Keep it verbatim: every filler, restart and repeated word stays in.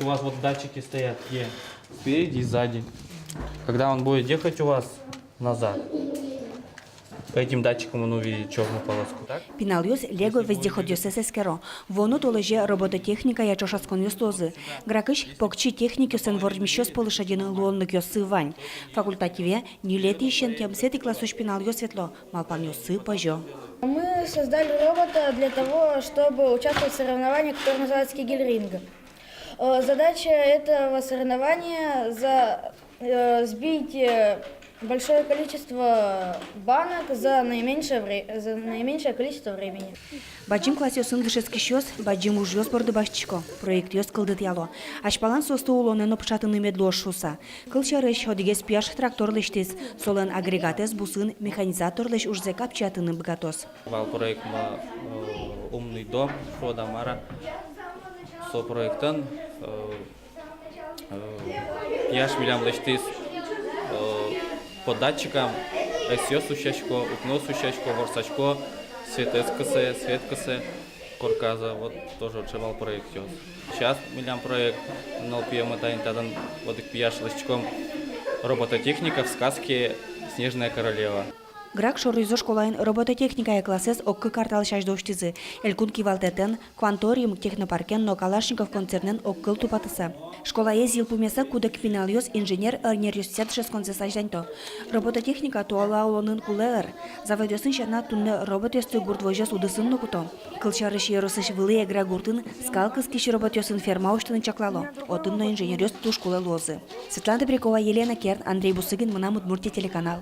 У вас вот датчики стоят где? Спереди и сзади. Когда он будет ехать у вас назад, по этим датчикам он увидит чёрную полоску, так? Пиналъёс Лего вездеходъёссэс эскеро. Вуоно толэзе робототехникая ӵошатсконъёс луозы. Гракысь покчи техникъёслэн вормисьёс пӧлы шедьыны луонлыкъёссы вань. Факультативе ньылетӥысен тямысэтӥ классысь пиналъёс ветло, малпанъёссы пӧзё. Мы создали робота для того, чтобы участвовать в соревновании, которое называется Кегельринг. Э, задача этого соревнования за, э, сбить, э, большое количество банок за наименьшее вре-, за наименьшее количество времени. Бадӟым классъёсын дышетскисьёс бадӟым ужъёс борды басьтӥсько, проектъёс кылдытъяло. Азьпалан соосты улонэ но пыӵатыны мед луоз шуыса. Кылсярысь, одӥгез пияш трактор лэсьтӥз, солэн агрегатэз бусын механизаторлэсь ужзэ капчиятыны быгатоз. Вал проектмы, э, «Умный дом» шуод-а, мар-а. Со проектын, э, э, пияш милям лэсьтӥз, э, по датчикам ӧсъёс усьясько, укноос усьясько, ворсасько, светэз кысэ, свет кысэ корказы, вот тоже отчы вал проектъёс. Сейчас милям проект нылпиемы, тани татын одӥг пияш, лэсьтӥськом робототехника в сказке «Снежная королева». Грак шоръёзо школаын робототехникая классэз ог кык ар талэсь азьло усьтӥзы. Элькун кивалтэтэн, «Кванториум» технопаркен но «Калашников» концернэн огкыл тупатыса. Школаез йылпумъяса, куд-ог пиналъёс инженер ӧнеръёсъя дышетсконзэс азьланьто. Робототехника туала улонын кулэ ӧр. Заводъёсын сяна, туннэ роботъёсты гурт возёс удысын но куто. Кылсярысь, ёросысь Вылӥ Эгра гуртын скал кыскись роботъёсын ферма усьтыны чаклало. Отын но инженеръёс туж кулэ луозы. Светлана Добрякова, Елена Керн, Андрей Бусыгин, «Мынам Удмуртие» телеканал.